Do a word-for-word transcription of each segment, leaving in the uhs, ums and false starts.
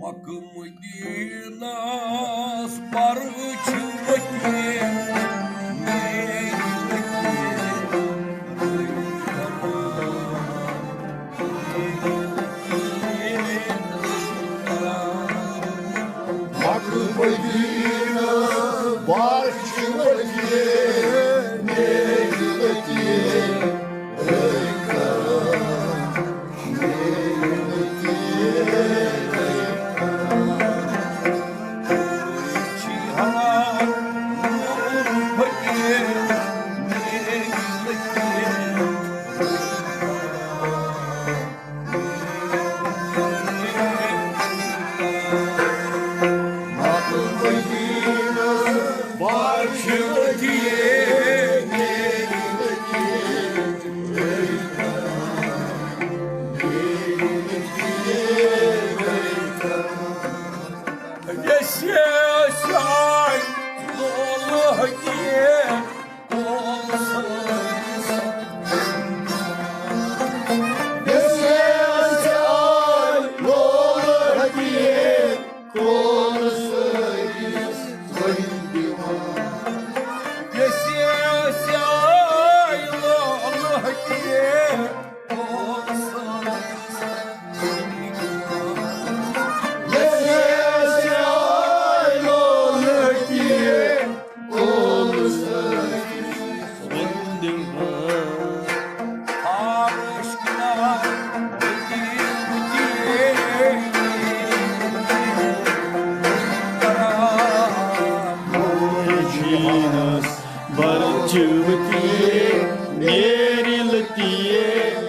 Mecca مدینس بر چھ وتی، میری وتی۔ مکہ مدینس بر چھ وتی، میری وتی۔ برچوتی میری لطیف۔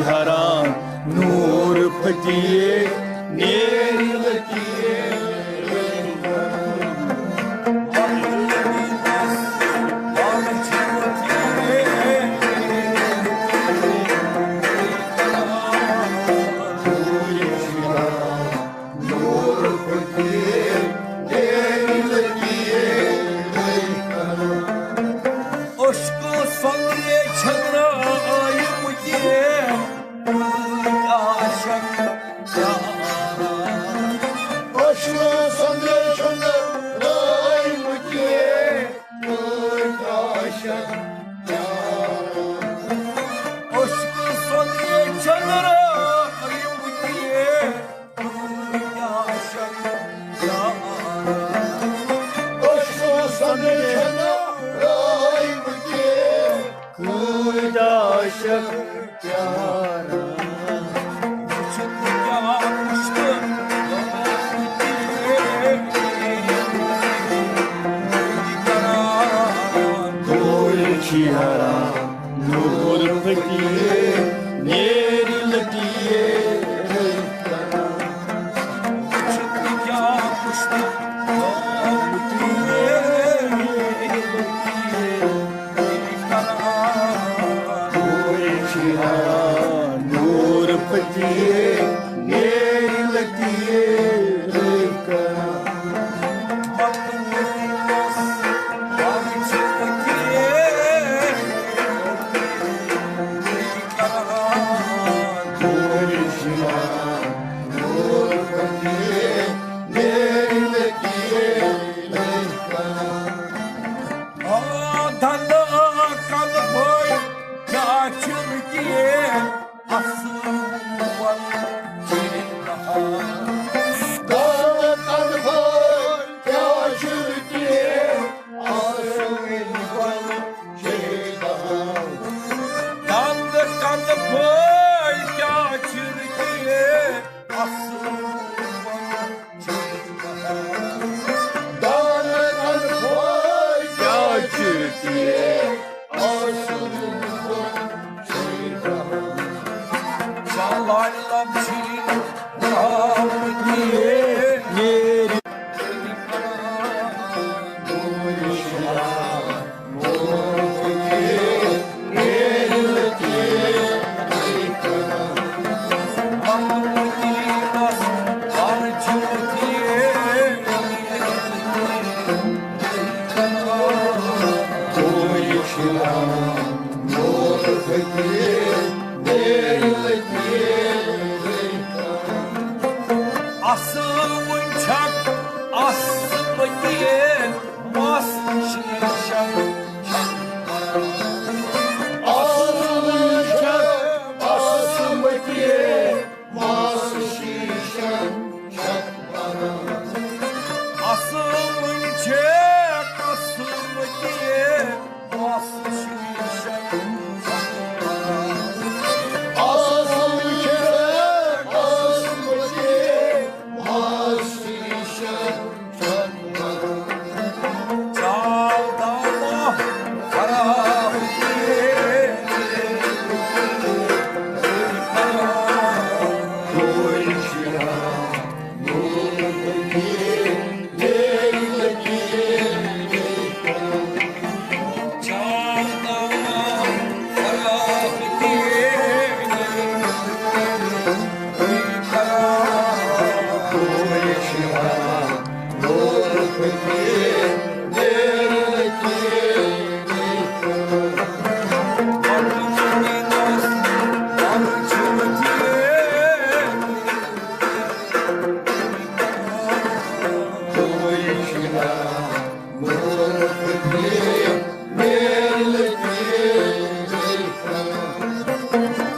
حیران نور پھتی میری لطیف۔ عشق سۄنٛدرِ چھٔنٛدرٲومٕتۍ عاشق پیاران۔ عشق سۄنٛدرِ چھٔنٛدرٲومٕتۍ عاشق پیاران۔ عشق سۄنٛدرِ چھٔنٛدرٲومٕتۍ عاشق پیاران۔ عشق سۄنٛدرِ چھٔنٛدرٲومٕتۍ عاشق پیاران۔ وٕچھِتھ کیٛاہ وٕچھتہٕ دوٗرِ چھِ ہران نوٗر پھٔٹیے، نیرِ لٔٹیے۔ وٕچھِتھ کیٛاہ وٕچھتہٕ دوٗرِ چھِ ہران نوٗر پھٔٹیے، نیرِ لٔٹیے۔ دنٛدٕ کَنہٕ بٔلۍ کیٛاہ چھِ رُکِتھ؟ اصل دولت انفال کیا چلتی ہے؟ اصل دولت انفال کیا چلتی ہے؟ اصل دولت انفال کیا چلتی ہے؟ سٲوٕنۍ چھکھ اصمتی مس شیٖشن چھکھ۔ اصمتی چھکھ اصمتی مس شیٖشن چھکھ۔ اصمتی چھکھ اصمتی مس شیٖشن چھکھ۔ اصمتی چھکھ اصمتی مس شیٖشن چھکھ۔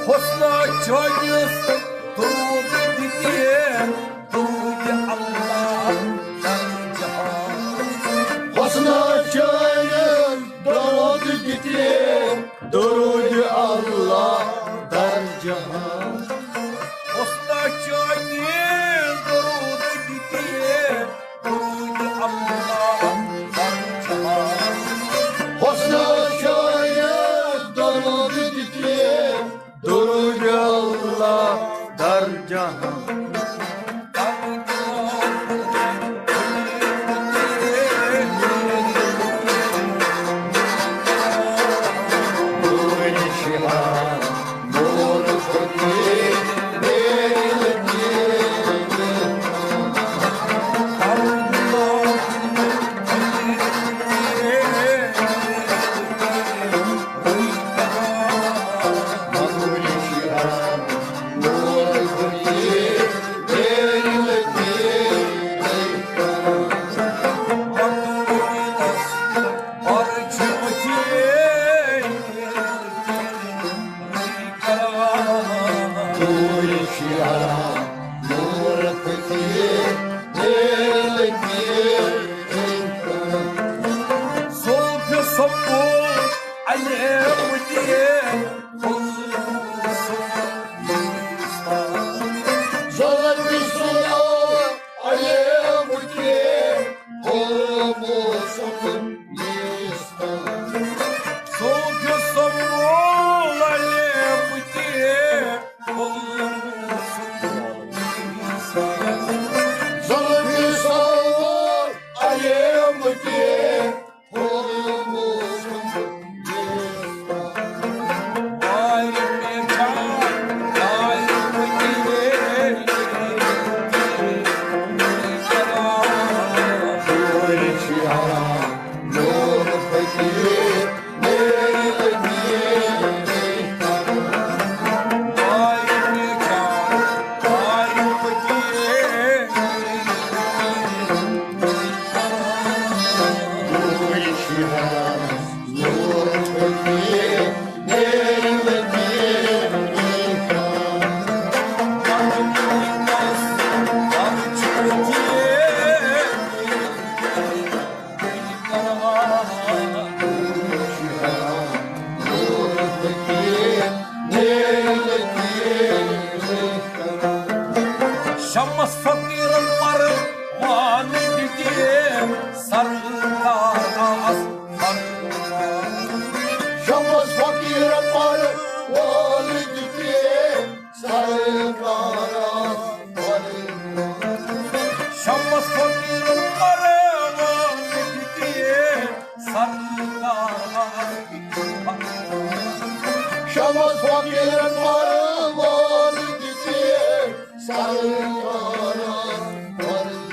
حسنہ چٲنِس دوٗد دِتہِ دوٗدِ اللہ درجہاں۔ حسنہ چٲنِس دوٗد دِتہِ دوٗدِ اللہ درجہاں۔ حسنہ چٲنِس دوٗد دِتہِ دوٗدِ اللہ درجہاں۔ حسنہ چٲنِس دوٗد دِتہِ دوٗدِ اللہ درجہاں۔ شمس فقیرن پروانہٕ دِتہِ سرکارس فرمان۔ شمس فقیرن پروانہٕ دِتہِ سرکارس فرمان۔ شمس فقیرن پروانہٕ دِتہِ سرکارس فرمان۔ شمس فقیرن پروانہٕ دِتہِ سرکارس فرمان۔